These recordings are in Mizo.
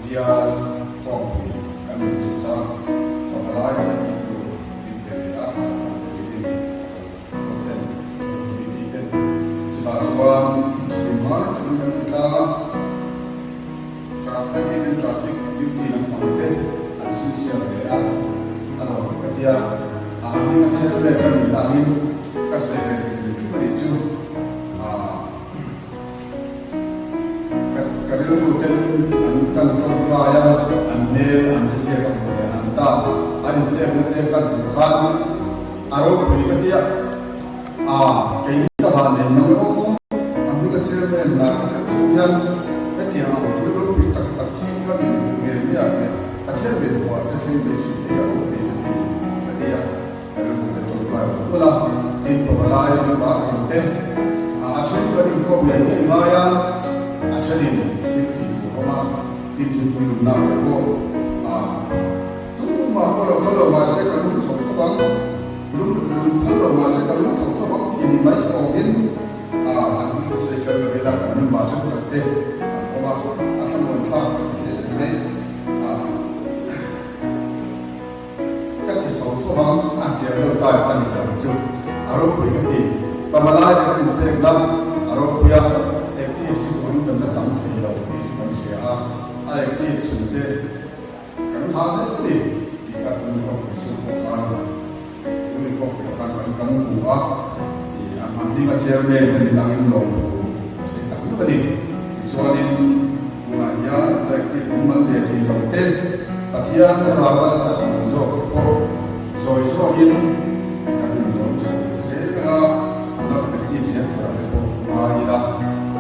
Bial khawmpui kan neih chungchang pavalai kan tih tur min pe ve a, Kohhran puitlin a kal ho ten, Kohhran Committee ten chutah chuan thuthlung ngai takin kan ti tlang a, Traffic even traffic duty lampang te an sincere hle a, a lo ang ka tia, a hming a chher vel ka nih angin ka sawi ve duh hrim hrim a nih chu. Ka rilru ten an kan tawngtai a, an hmel an chezia ka hmuh leh an ta an inpekna te ka hmuh khan a ropui ka tia, a kei hi ka van nei mang aw, a hming a chairman hna ka chelh chhung hian hetiang ang thil ropui tak tak hi ka min hmuh ngei mai ah leh Pathian min hmuh ah te thleng mai thin hi a ropui ka ti ka ti a. Ka rilru te tawngtai mawlh mawlh a, tin pavalai member tin te a then kan inkhawm ngei ngei ngai a, a thenin thil tih tur awm a, tin thingpui lumna te pawh a tumah pawh lo kal lo mahse ka lum thawk thawk ang, lum lum phal lo mahse ka lum thawk thawk ang tih ni mai awmin a an hming chu sawi kher lo ila kan member thenkhat te an awm a, a thlamuan thlak ka ti hle mai a. Ka ti tho tho ang, a tiang deuh type a ni ta ang chu. A ropui ka ti. Pavalai te kan inpekna a ropui a, active chu duh angin kan la tam thei lo tih chu kan hria a, a active chhun te kan ha deuh a ni tih kha tun khawpui chhung pawh khan tun inkhawpui khan kan kan hmu a, ih a hman hminga chairman ka nih angin lawmthu ka sawi tak meuh a ni. Tichuanin. Tunah hian a active in man ve thei lo te, Pathian thlarau a la chak lo zawk te pawh zawi zawiin kan indawn chho zel ang a, an la rawn active zel turah te pawh ngai ila,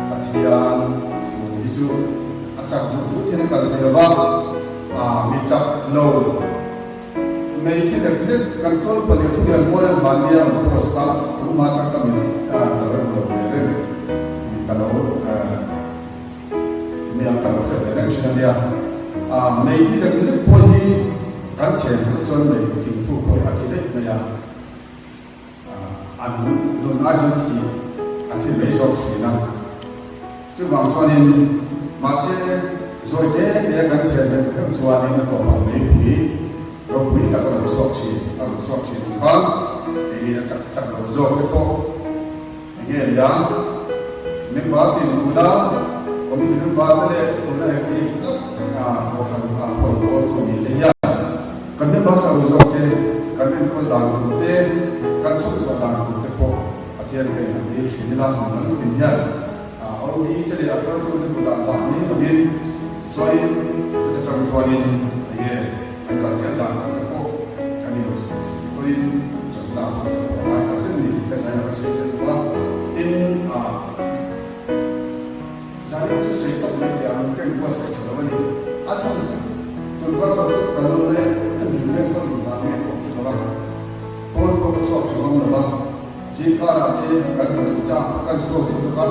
Pathian thu hi chu a chak vut vut hian a kal thei lo va, mi chak lo mei thi lek lek kan tawl pahnih pu lian mual an hman nia rawn post kha tunhma atang ka mit ka lo en lo ve reng ka lo. Nia ka lo hriat ve reng thin a nia. Ah mei thi lek lek pawh hi kan chhen kha chuan mei thingthu pawh hi a thi daih mai a. Ah an nun ai chuan thi a thi mai zawk thin a. Chuvang chuanin mahse zawi te te a kan chhen heuh heuh chuanin a tawpah meipui ropui tak a rawn chhuak thin a rawn chhuak thin ang khan keini a chak chak lo zawk te pawh Enge nia, member tin tuna committee member te leh tuna active tak kohhran ah pawh inkawl tu ni te hian kan member chho zawk te kan enkawl dan tur te kan chhunchhuah dan tur te pawh Pathian hian an dil thin ila mimal tin hian OB te leh a hruaitu te kutah dah mai lovin tichuanin chuta tang chuanin enge Kan kal zel dan tur te pawh kan inhrilhpuiin chawlhna hun te pawh a ngai tak zet ni tih ka zai a ka sawi tel duh a. Tin, ah, zanin chu sawi tawp mai teh ang, ka inbuatsaih tha lo a ni. A chhan chu tun kal chho chu ka lo la em em hlim leh khaw lum vang nge pawh chu lo va, pawn pawh ka chhuak tha ngam lo va. Zingkarah te kan hna chung chang kan chhuak zuk zuk a,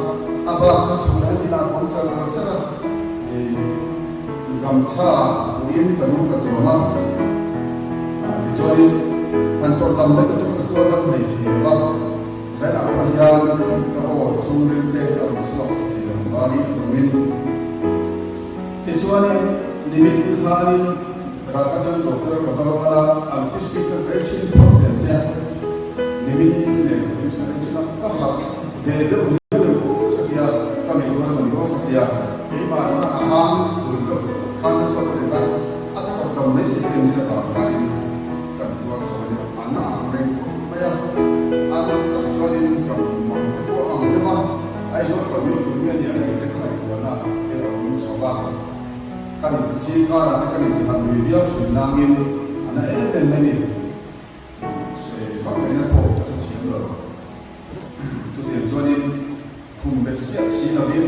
a bak chu chhun an inah ka awm char char a, gamchha puiin ka lu ka tuam a, tichuanin han tawrh dam mai ka tum a, ka tuar dam hlei thei lo va, zainah pawh hian ka aw chhungril te a rawn chhuak tha thei lo vangin a tumin. Tichuanin nimin khanin ral atang doctor ka va rawn a, an biscuit kha ka ei chhin phawt tel te a, nimin leh vawiin chu ka ei chhin a, ka harh ve deuh riau em aw ka tia, ka ngaih rual emaw ni aw ka tia, keimah khan a hang bul deuh kawt khan ka chhuak a ni kha, a tawrh dam mai theih em ni avang khanin kan tuar chho a ni, a na ang reng khawp mai a, a ruk tak chuanin ka mang te pawh a ang deuh a. Aizawl kal mai tur nge ni ang tih te ka ngaihtuahna te a awm chho a, kan in zingkarah te kan intihan lui viau thin nangin a na em em mai ni. Sawi vak ngaihna pawh ka hre thiam lo. Chutiang chuanin khum bet chiah si lovin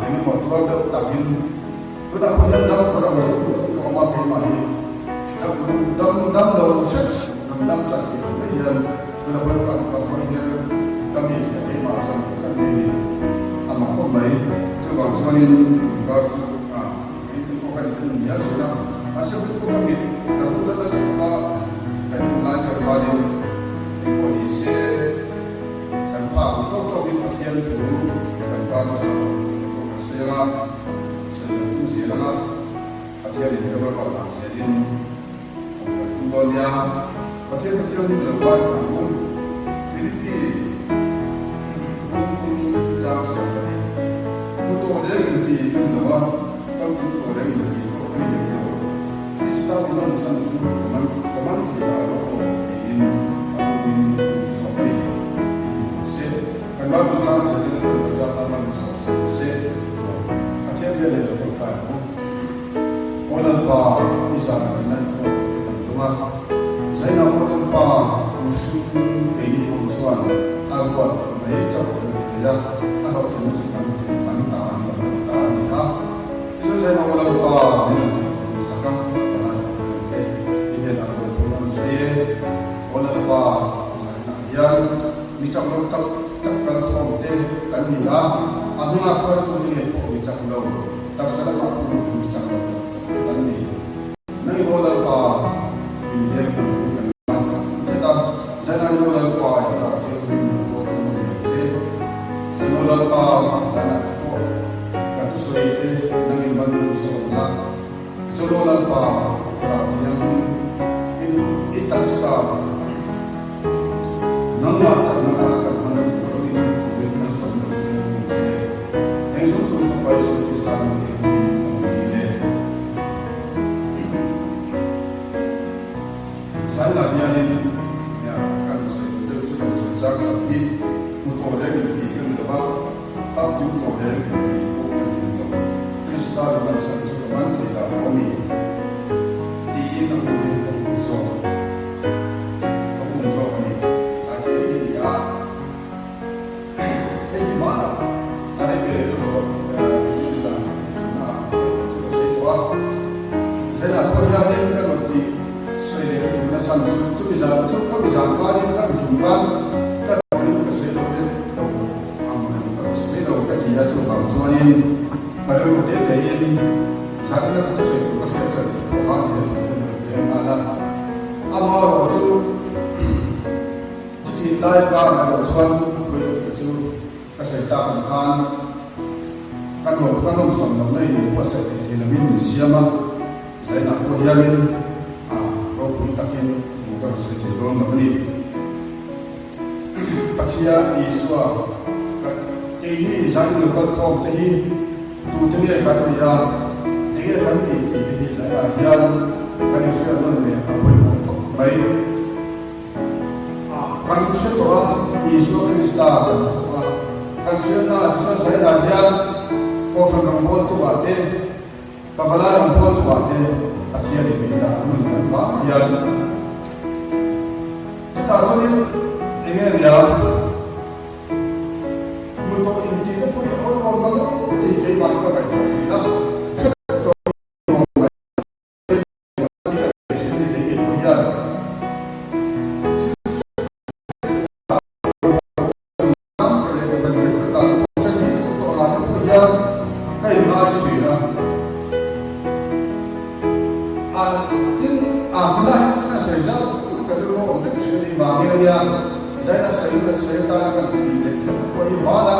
eng emaw tuar deuh takin tunah pawh hian dam khawr ang deuh deuh in ka awm a, keimah hi dam dam dam lo hret rawn dam chat tih ang mai hian Tuna pawn ka ka hawi hian ka mi hria keimah chuan ka tlat mai a ni. A mak khawp mai. Chuvang chuanin tunkar chu vawiin te pawh kan in en mial thin a, mahse vawiin pawh ka mit ka lu la la lutuk a, kan in lai ber khanin engpawh ni se kan phak ang tawk tawkin Pathian thu kan tan tha te pawh kan sawi ang a, sawi kan tum zel ang a. Pathianin rem a ruat dan zelin kan kal tum dawn nia. Pathian Pathianin lo ngaithla ang u. Philippi bungphung chang 12. Hmu tawh reng inti kan lo a, famkim tawh reng inti pawh ka ni hek lo. Krista i man chhan chu ka man ka man thei dah rawh aw tiin a rumin ka tum zawk a ni tih hmu ang se. Kan Bible chang chhiar te pawh kan zat a man hmasa sa ang se. Pathian bia leh lo tawngtai ang u. Aw Lalpa, i zan kan lan khawh te kan tum a. Zainah aw Lalpa, mihring keini ho chuan a ruat mai chauh kan ti thei a, a hlawhtlinna chu kan ti kan ta a ni lo kan ta a ni a. Tichuan Zainah aw Lalpa, min rawn ti hlawhtling sak a, ka lai pawh kan te i hnenah rawn phur an sawi e. Aw Lalpa, zainah hian mi chak lo tak tak kal khawm te kan ni a, a hmingah hruaitute ngei pawh mi chak lo, taksa lamah pawh mi chak lo tak tak te kan ni. Nang i Aw Lalpa, min veng hnam pui kan ngai tak zet a, Zainah i Aw Lalpa i thlarau thianghlim min lo pawh tum a ni ang che. Tichuan Aw Lalpa, Zainah te pawh kan thusawi te nang in ban min sawm la, tichuan Aw Lalpa i thlarau thianghlim in i taksa Nangmah chakna kha kan hman a tur lo i thil turin malsawmna ka thleng ang che. Eng zawng zawng Fapa Isua Krista min tih hnuin ka rawn ti le. Zainah hianin kan sawi duh deuh chu kan chungchang khat hi hmu tawh reng inti kan ni lo va, famkim tawh reng inti pawh kan ni lo. Krista i man chhan chu ka man thei dah lo a mi? Tiin a hunin ka hmu zawk. Ka um zawk a ni. Tlai te hi ni a, hei hi hmanah a rei ve leh deuh tawh engtin zan ka thuthlunna ah ka thawh chu ka sawi tawh a. Zainah pawh hianin ka rawn tih sawi leh ka duhna chhan chu chumi zan chu ka mi zan khanin ka mi tum khan ka duhin ka sawi lo te lo ang reng ka sawi lo ka ti a, chuvang chuanin ka rilru te tein zanin a ka thusawi tur ka hriat ṭan tih pawh khan he thu hian a rawn leng nghal a. Amaherawh chu chutih lai karah erawh chuan a pawi deuh te chu ka sawi tak ang khan ka nuam ka nawmsam lohna in inbuatsaih leh thei lovin min siam a, zainah pawh hianin a ropui takin thu ka rawn sawi thei dawn lo a ni. Pathian Isua ka keini zain lo kal khawm te hi tute nge kan nih a, enge kan tih tih te hi zainah hian kan inhriat nawn leh a pawimawh khawp mai. Kan hre tawh a, Isua Krista kan hre tawh a, kan hriatna ah tichuan zainah hian Kohhran rawngbawltu ah te, Pavalai rawngbawltu ah te Pathianin min dah run kan vang hian Chutah chuanin eng nge nia hmu tawh intih te pawh hi awl awm lo tih keimah hi ka ngaihtuah thin a, hre tawh awm mai tih ka nei thin a ni kei ngei pawh hian thil hre tam leh kan rilru tak pawh hre thei tawh tawh lah te pawh hian ka inngai thin a. A tin a hmuna hi chuan sawi zau tak ka rilru a awm reng thin a nih vangin a nia, Zaina sawi leh sawi atana kan tih leh kher te pawh hi bana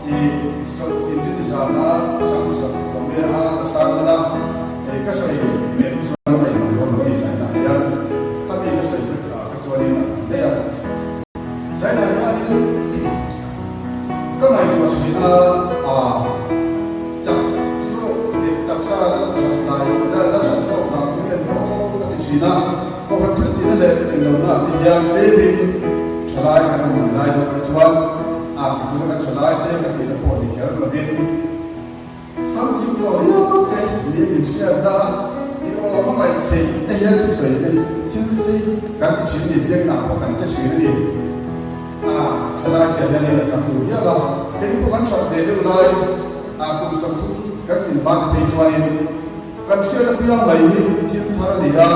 i sawt inrin zana sang sak awm e a ka sang hman a, hei ka sawi leh chu chuan ka inhmu dawn lo a ni Zaina hian khami ka sawi kha kha chuanin a dang daih a. Zainah hianin ka ngaihtuah thin a, a chak zawk leh taksa la ti that lai la la that zawk vang hi a ni aw ka ti thin a, Kohhran thil tihna leh englohna ah te hian tlemin thalai kan han nih lai deuh hi chuan a ti tuna kan thalai te ka tihna pawh ni kher lovin Famkim tawh riau te mi inhriatna a ni awm a ngaih theih te hian thusawi te thil te kan ti thin ni biakna pawh kan che thin a ni. A thalai te hian in a tam duh viau a, keini pawh kan that ve deuh lai a kum 30 kan tlin ban te phei chuanin kan hriat apiang mai hi thil thar a ni a,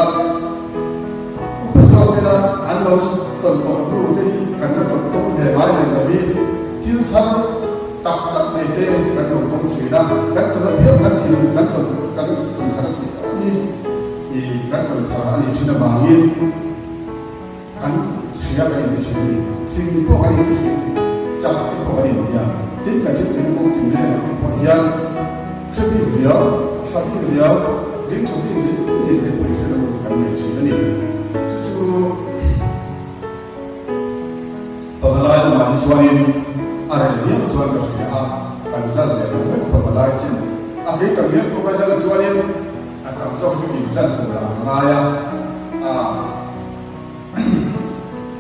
upa zawk tena an lo tawn tawh hnu te hi kan la tawn tawng ve ngai lem lo hi thil thar Tak tak nei te kan lo tawng thin a, kan tawn apiang kan thin kan tawn kan tawn thar apiang hi i kan tawn thar a nih thin avangin kan hria kan inti thin a ni. Fing pawh kan inti thin a ni, chak te pawh kan inti a, tin kan thil tih na kawng tin rengah te pawh hian hre bik riau, tha bik riau. Ring tha bik ring ni te pawh inhre lo kan nei thin a ni. Chu chu pavalai lamah hi chuanin a reh viau chuan ka hria a, kan zal leh lo vek pavalai chin a kei tak ngial pawh ka zal chuanin a tam zawk chu inzal turah ka ngai a, ah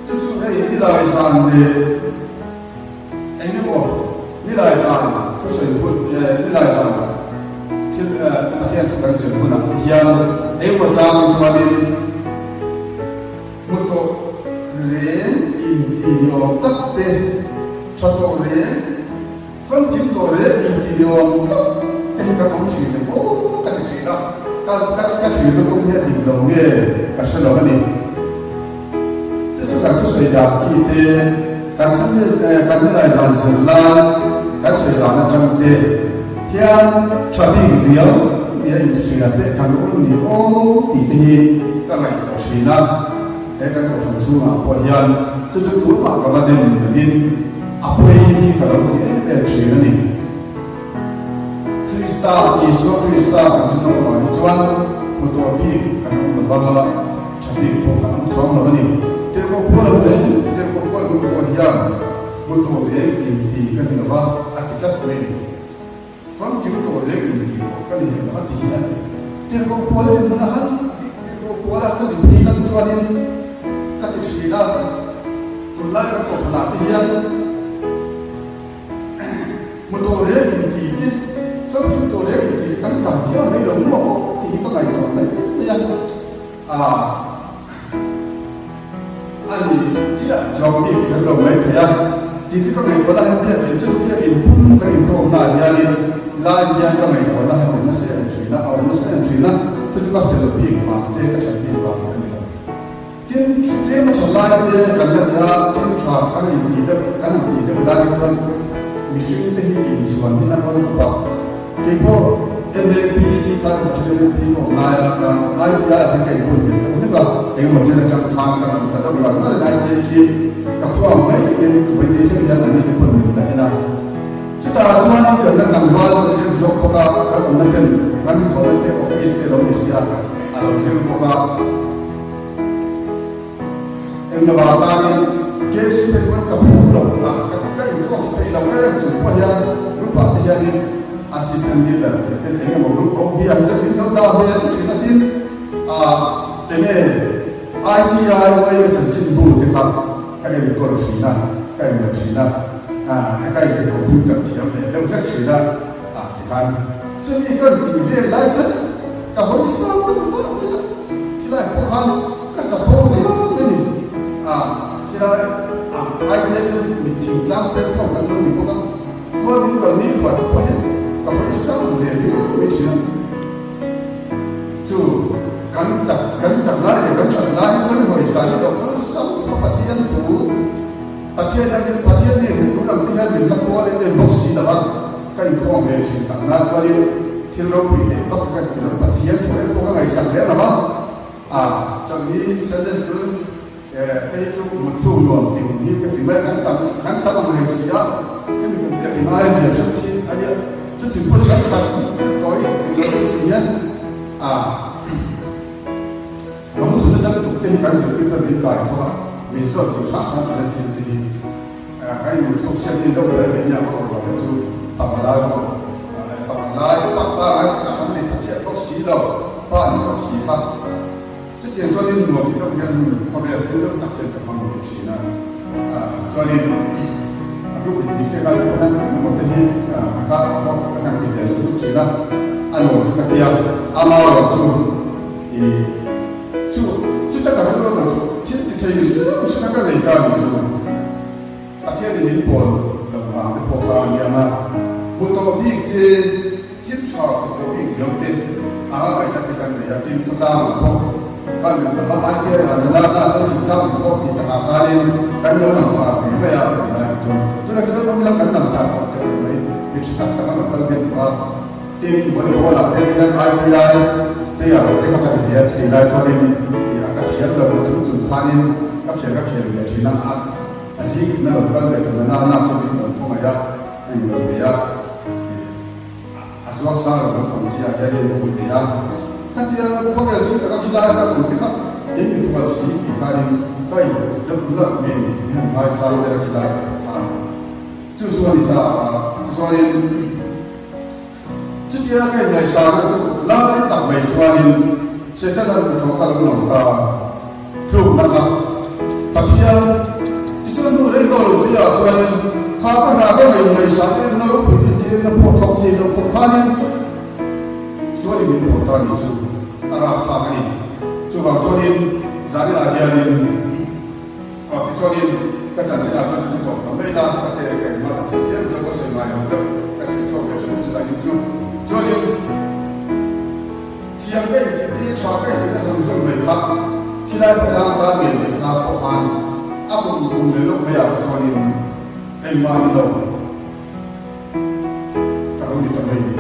chu chu hei nilai zan leh Eng emaw nilai zan thusawi hun nilai zan thil Pathian thu kan zir hunah te hian engemaw chang hi chuanin hmu tawh reng inti ni awm tak te, tha tawh reng, famkim tawh reng inti ni awm tak te hi kan awm thin em aw ka ti thin a, ka ka thlir lutuk hi a dik lo nge ka hre lo a ni. Chu chu kan thusawi dan khi te, kan Sunday kan nilai zan zir lai kan sawi dan atang te hian tha bik riau nia inhria te kan awm ni aw tih te hi ka ngaihtuah thin a. He kan kohhran chhungah pawh hian chu chu tunah ka va dem ni lovin a pawi hi ka lo ti em em thin a ni. Krista, Isua Krista kan chu nawk ruah hi chuan hmu tawh bik kan awm lo va, tha bik pawh kan awm chuang lo a ni. Tirhkoh Paul ang reng, Tirhkoh Paul hnu pawh hian hmu tawh reng inti ka ni lo va, a ti tlat mai a ni. Famkim tawh reng inti pawh ka ni lo a ti hi a ni. Tirhkoh Paul in hmun a han tih, Tirhkoh Paul a ka ni phei lang chuanin ka ti thin a, tunlai kan kohhranah te hian, Hmu tawh reng inti te, famkim tawh reng inti te kan tam viau mai lo maw tih hi ka ngaihtuah mai mai a. Ah, a ni chiah chuang bik kher lo mai thei a tih chu ka ngaihtuahna hian biakin chu chu biakin pum kan inkhawmna ah hianin lai hian ka ngaihtuahna hian awm nasa em thin a, a awm nasa em thin a, chu chu ka fel bik vang te, ka that bik vang te a ni lo. Tin, tlem a tha lai te kan la nia, thil tha kan intih deuh, kan han tih deuh lai hi chuan mihring te hi inchhuan hi an awl khawp a. Keipawh MAP, Thai Commission MAP ka awm lai ah khan ITI ah khan ka inbun nghet deuh hlek a, engemaw chen atang khan kan awm ta deuh ral ral in ITI khi ka khua ang mai in vawi ni thleng hian an mite pawn min la en a. Chutah chuanin kan la tlangval pawh a zir zawk bawk a, kan awmna ten kan thawhna te office te lo ni sia a lo zir bawk a. Englamah khanin KG te chuan ka phu lo a, ka inkhawm peih lo em chung pawh hian group ah te hianin assistant leader tih te eng emaw group ho hi an zet min lo dah ve an thin a tin ah enge ITI YA chanchinbu te kha ka enkawl thin a, ka enlo thin a, ah ka inti computer thiam leh deuh hlek thin a. Ah tikhan chumi kan tih vel lai chuan ka hawi sang deuh vah mai a, khilai pawh khan ka chapo riau mai ni. Ah khilai ah ITF chu mit thingtlang peng ho kan lo ni bawk a, khua min kal ni huat pawh hian ka hawi sang ve riau mai thin a. Chu kan chak kan chak lai leh kan that lai hi chuan hawi san hi lo awlsam khawp a Pathian thu. Pathian angin Pathian nen min tun ang te hian min la kual em em bawk si lo a, ka inkhawm ve thin tak na chuanin thil ropui teh vak ka ti lo, Pathian thaw em pawh ka ngaihsak lem lo a, ah chawlhni Sunday School te hi chu muthluk nuam ting hi ka ti mai a, kan tam kan tam ang reng si a, hemi kan biakin aia lian hret hi a nia, chutin pawh chu kan khat tawi eng lo deuh si hian ah. Ka mu thun nasa lutuk te hi kan zirtirtu min kai tho a, min zawt duh hrang hrang thin a thil te hi kan inmut thluk siam thin deuh ber kei nia ka awrh lo te chu pavalai pawh pavalai pa pa ngai tak tak an nei pha chiah bawk si lo, pa ni bawk si kha chutiang chuanin nuam ti deuh hian khawvel thil deuh tak hian ka hmang ve thin a, chuanin a group inti sek lai pawh hian engemaw te hi kha pawh kan han ti ve zuk zuk thin a, a nuam chu ka tia, amaherawh chu. I chu chuta ka rilru ang chu thil ti thei riau hriat a ka nei ta nih chu Pathianin min pawl loh vang te pawh kha a ni ang a, hmu tawh bik te, thil tha ti tawh bik riau te anga ngaihna te kan nei a, tin khawtlangah pawh kan in lova ITI ah nana na chuan thingtlang inkhawm tih takah khanin kan lo langsar ve mai a ka ti lai te chuan tunah chuan awm ila kan langsar tawh teuh lo mai, mi tha tak tak an rawn kal deuh tawh a. Tin, volleyball ah te hian ITI player te kha ka ti ve a, chutih lai chuanin ih a ka thiam lo na chung chung khanin ka khel ka khel ve thin a, a zing thin a lo kal ve ta nana na chu min lo khawngaih a, a in lo ve a, ih a zuak sang lo naupang chi ah hianin a awm ve a. Khatia khawvel thil taka khilai ka awm te kha kei mikhual si tih khanin ka input deuh nalh mai a ni, min han ngaisang ber a khilai ka pawh khan. Chu chu a ni ta a, tichuanin chutia ka inngaihsangna chu lai tak mai chuanin Setana'n mi thaw kha a lo lang ta, tlukna kha Pathian tichuan hnu rei tawh lo tihah chuanin kha ka hna ka ngaingaihsang emna ropui tih emna pawh thawk thei lo khawp khanin Chuanin min pawh ta ni chu a rapthlak a ni. Chuvang chuanin zaninah hianin aw tichuanin ka chanchinah chuan chu chu tawp ta mai la, ka te ka engmah chanchin thiam zawk ka sawi ngai lo deuh ka sawi chhuak ve thin chu zanin chu. Chuanin thiam ka intih te, tha ka intihna zawng zawng mai kha khilai khawtlang atan ngei mai kha pawh khan a kum kum leh lawk maiah kha chuanin engmah ni lo. Ka lo ni ta mai ni.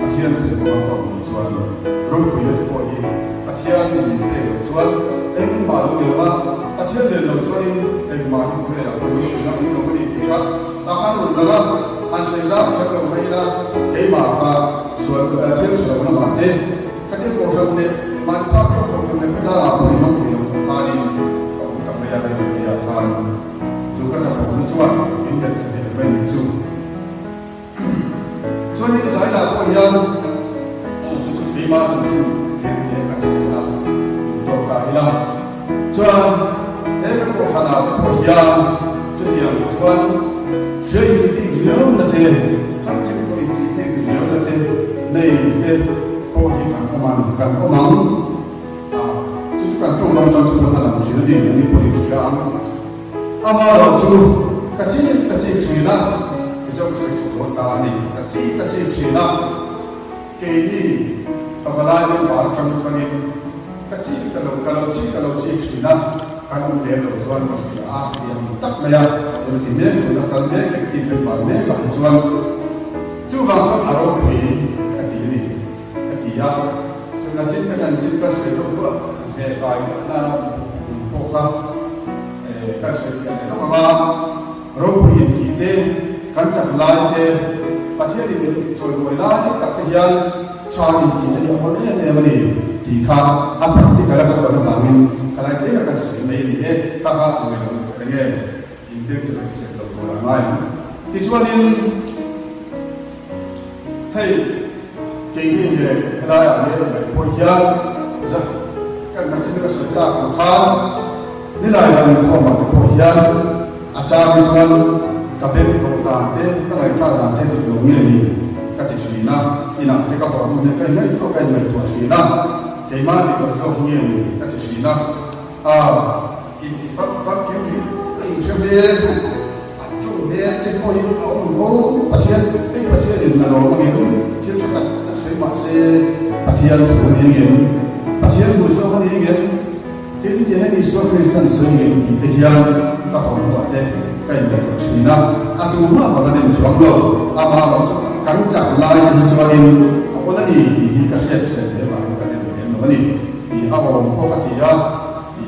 Pathian thu ruang ka awm chuan ropuina te pawh hi Pathian in min pek loh chuan engmah lo ni lo va, Pathian nen lo chuanin engmah hi khawvelah pawh ropuina awm lo a ni tih kha tah khan rawn lang a, han sawi zau kher lo mai ila keimah kha sual thil tha lo lamah te khatia kohhran leh mahni phak pawh kohhran leh khawtlangah pawh inhmang thei lo khawp khanin ka awm ta mai a Reilote-ah khan. Chu ka chakawm na chuan min bet thla der mai nih chu. Chuanin Zaina pawh hian aw chu chu keimah chanchin thil te ka chhiar a, duh tawk ta ila. Chuan he ka kohhranah te pawh hian chutiang chuan hria inti bik riau na te, famkim tawh inti bik riau na te nei te pawh hi kan awm ang, kan awm ang. A, chu chu kan tawng lam atang te pawhin a lang thin a ni, nangni pawhin hria ang. Amaherawh chu ka chik ka chik thin a, tichuan ka sawi chhuak dawn ta a ni, ka chik ka chik thin a, keini ka valai member atang hi chuanin ka chik ka lo ka lo chik ka lo chik thin a, kan awm lem lo chuan ka hria a ti ang tak mai a, tuna ti mek tuna kal mek active member mekah hi chuan chuvang chuan a ropui ka ti a ni. Ka ti a, chuna chin ka chanchin ka sawi deuh duah ve kai deuhna bul pawh kha ka sawi fiah leh lawk ang a, ropui intih te, kan chak lai te, Pathianin min chawimawi lai tak te hian tha intih te hi a awl em em a ni tih kha a practical a ka tawn avangin ka lai te kha kan sawi mai a ni e, ka kha ngaih loh eng nge inbeng te lo ti hrep lo tur a ngai ang. Tichuanin. Hei, keini leh helaiah leh mai pawh hian zan kan nachin ka sawi tak ang khan nilai zan inkhawmah te pawh hian a chang hi chuan ka beng tawh dan te, ka ngaihthlak dan te dik lo nge ni ka ti thin a, inah te ka haw hnu hian ka inngaihtuah ka inngaihtuah thin a, keimah dik lo zawk hi nge ni ka ti thin a. A inti fak fak kim riau ka inhre hmel chu an ṭawng hmel te pawh hi a awm ang aw. Pathian, hei Pathianin a lawm angem? Thil ṭha tak tak sawi mah se Pathian thu a ni angem? Pathian duh zawk a ni angem? Tin, ti hian Isua Kristan sawi angem tih te hian ka haw hnuah te ka inbelh tawh ṭhin a, a tumah ka va nem chuang lo. Amah lo chu kan chak lai te hi chuanin a awl a ni tih hi ka hriat chhiat ve vangin ka nem lem lo a ni. I a awm pawh ka ti a, i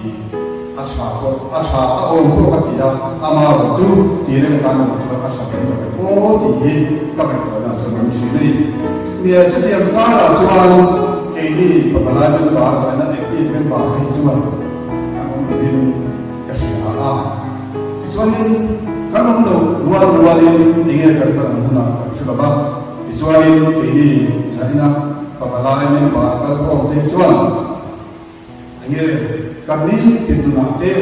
a tha pawh a tha a awm pawh ka ti a, ama erawh chu ti reng atan erawh chuan a tha lem lo ve aw tih hi ka ngaihtuahna chuan kan hrin a ni. Nia chutiang karah chuan keini pavalai member zaina active member te hi chuan kan awm lovin ka hria a, tichuanin kan awm lo rual rualin enge kan hman ang hunah kan hre lova, tichuanin keini zaina Pavalai member kalkhawm te hi chuan enge kan ni tin nunah te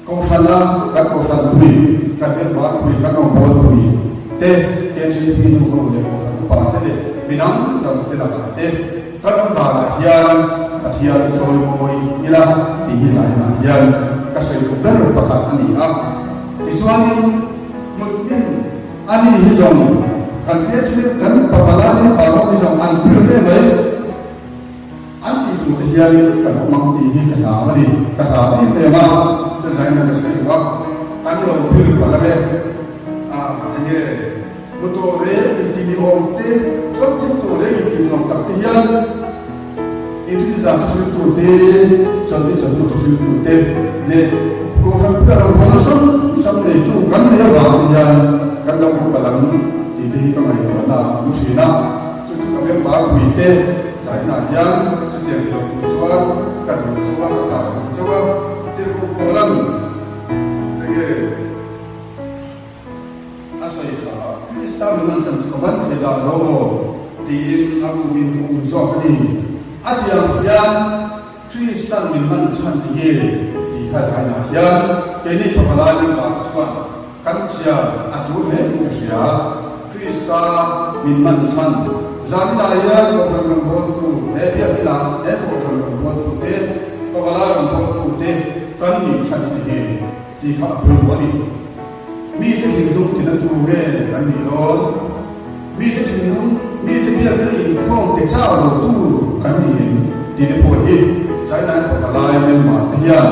Kohhrana kan Kohhran pui, kan member pui, kan rawngbawl pui te, KGP nu ho leh Kohhran upa te leh midang dang te lakah te kan awm danah hian Pathian chawimawi ila tih hi zainah hian ka sawi duh ber pakhat a ni a. Tichuanin hmutmin A ni hi zawng kan te chu kan pavala leh palo hi zawng an pir hle mai. An tih tur te hianin kan awm ang tih hi ka hlau a ni. Ka hlau em em a, chu zain ka sawi duh a, kan lo pir palh ang e. A enge hmu tawh reng inti ni awm te, famkim tawh reng inti ni awm tak te hian Inrini zan thuhriltu te, chawlhni chawlhnu thuhriltu te leh Kohhran puia rawngbawlna hrang hrang neitu kan nei avang te hian kan lo awm palh ang tih te hi ka ngaihtuahna a awm thin a. Chu chu ka member pui te. Zainah hian chutiang ti lo tur chuan ka duh chu a, ka chah duh chauh a, tirhkoh Paula'n enge a sawi kha, Krista min man chan chu ka man thei dah lo maw? tiin a umin ka um zawk a ni. A ti ang hian Kristan min man chhan enge tih kha zainah hian keini pavalai member te chuan Kan thian a tul hle in ka hria. Krista min man chhan. Zaninah hian Kohhran rawngbawltu, he biakinah he Kohhran rawngbawltu te, Pavalai rawngbawltu te kan nih chhan i nge tih kha a pawimawh a ni. Mite thinlung tinatu nge kan nih dawn? Mite thinlung, mite biakina inkhawm ti chau lotu kan ni em tih te pawh hi Zainain Pavalai member te hian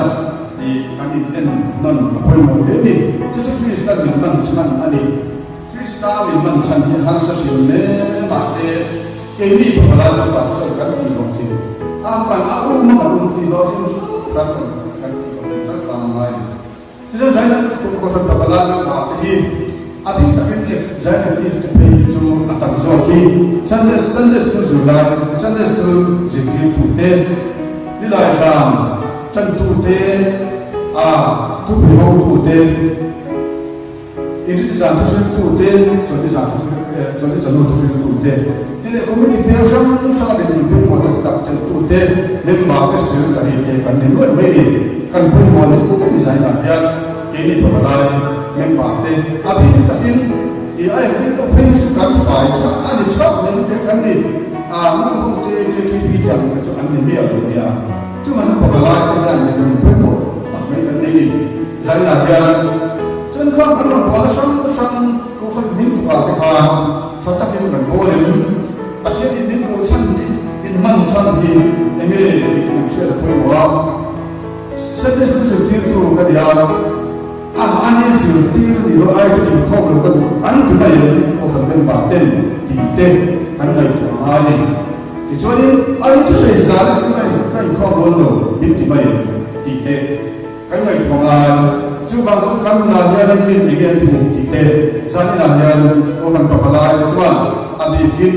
Tih kan in en nawn a pawimawh hle ni. Chu chu Krista min man chhan a ni. Krista min man chhan hi harsa hrim hle mahse keini pavalai lampa te chuan kan tih hlawh thin a, kan a um a kan um tih hlawh thin hram hram kan kan tih hlawh thin hram hram a ngai a ni. Tichuan Zainam tukum kohhran pavalai lampa te hi a bik takin ep Zainam te phei hi chu a tam zawk hi Sunday Sunday School zirlai Sunday School zirtirtu te nilai zan Ṭantute, a thupui hawngtute, Inrinni zan thuhriltute, Chawlhni zan Chawlhni chawhnu thuhriltute, ti leh committee peng hrang hranga dinhmun pawimawh tak tak chelhtute, member te secretary te kan ni nuaih mai ni. Kan pawimawh ni ni zainah hian keini pavalai member te a bik takin i a engtin tawh phei hi chu kan fai tha a ni theuh mai te kan ni. A nu ho te KTP te ang te chu an ni miah lo nia. Chungah chuan pavalai te hian dinhmun pawimawh tak mai kan nei ni. Zainah hian chuan khan kan rawn bualna hrang hrang kohhran hming tukah te khan tha takin kan bawl em? Pathian in min koh chhan hi, in man chhan hi enge tih te kan hriat a pawimawh a. Sunday School zirtirtu ka ni a, a ani zirtir ni dawn ai chu inkhawm lo ka duh an ti mai em? Kohhran member ten tih te kan ngaihtuah a ngai ni. Tichuanin, a in thusawi zan chu ka ka inkhawm dawn lo min ti mai em tih te kan ngaihtuah ngai. Chuvang chu kan nunah hianin min enge an hmuh tih te zaninah hian Kohhran pavalai te chuan a bikin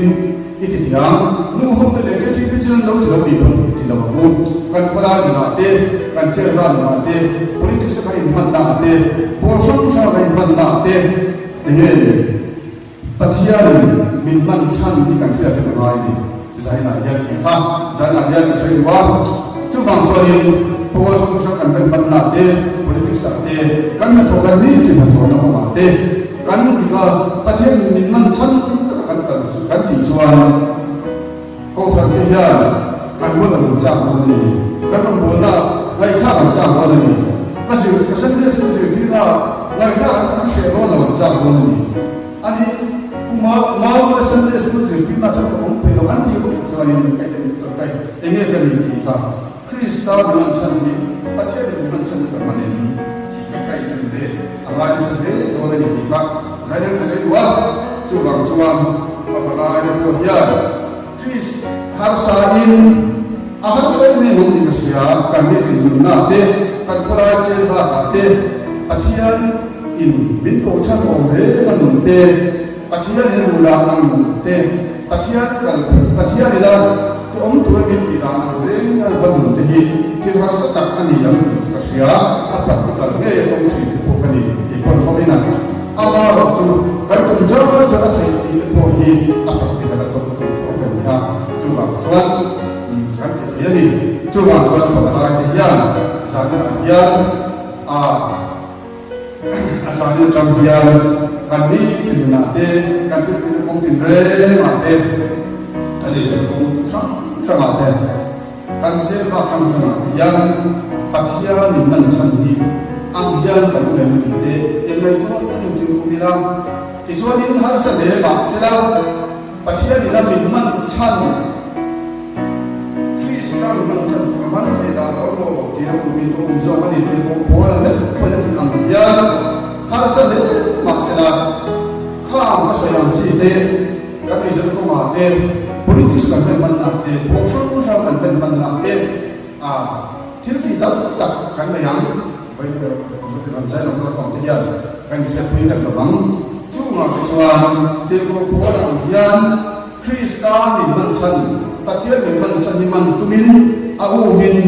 i ti thiam. Nu ho te leh KTP chu an lo ti lo ni pawn i ti lo ang u. Kan khawlai nunah te, kan chelhna nunah te, politics a kan inhmanna ah te, pawl hrang hrang a kan inhmanna ah te enge ni? Pathianin min hman chhan hi kan hriat reng a ngai a ni. Zainah hian tih kha zainah hian ka sawi duh a. Chuvang chuanin pawl hrang hrang kan ven hmanna te, politics ah te, kan hnathawh kan ni ti hnathawhna kawngah te kan dik a, Pathianin min hman chhan taka kan kal kan tih chuan Kohhran te hian kan hmun a rawn chak dawn a ni. Kan rawngbawlna ngaihthlak an chak dawn a ni. Ka zir, ka Sunday School zirtirna ngaihthlak an hreh dawn lo an chak dawn a ni. Ani, Pu Mau, Mau la Sunday School zirtirna chuan ka awm peih lo an tih ruih chuanin ka eng ka kai enge ka ni tih kha Krista min an chhan hi Pathianin min an chhan hi ka hmanin tih ka kai em le a ngai nasa hle dawn a ni tih kha Zaidang ka sawi duh a. Chuvang chuan ka falaite pawh hian Krist harsain a harsa em em ang tih ka hria, kan nitin nunna te, kan khawlai chel bakah te, Pathian in min kohchhan awm reng a nun te, Pathian in a duh dan ang te, Pathian kal Pathian ina ti awm tura min tih dan ang reng a va nun te hi thil harsa tak a ni ang tih chu ka hria, a practical ngei a tawng thin te pawh ka ni tih pawn thawk in a. Amaherawh chu kan tum zar zar a theih tih te pawh hi a practical a tawng tum tho ka ni a, chuvang chuan kan ti thei a ni. Chuvang chuan pavalai te hian zaninah hian a a zanin atang hian kan nitin nunah te, kan thil tihna kawng tinrengah te, kan eizawn kawng hrang hrangah te, Kan chelva hrang hrangah te hian Pathian in man chhan hi ang hian kan awm em tih te in ngaihtuah tak in ching kum ila. Tichuanin harsa hle mah sela Pathian in a min man chhan Krista min man chhan chu ka man thei dah lo maw tih a kum in ka um zawk a ni tih pawh Paul a meuh pawn a tih ang hian harsa hle mah sela khang ka sawi ang chi te Kan eizawn kawngah te, politics kan ven hmanna te, pawl hrang hrang kan ven hmanna te, thil tih tam tak kan nei ang. Vawi rawn zai lo kalkhawm te hian kan inhriatpui vek lo vang. Chungah te chuan tirhkoh pawl ang hian Krista min hman chhan. Pathian min man chhan hi man tumin a umin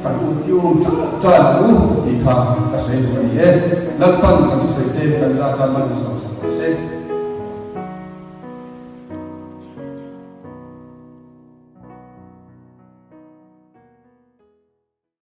kan um i um ṭal ṭal ang u tih kha ka sawi duh a ni e. Lalpan kan thusawi te kan zat a man sawmsak.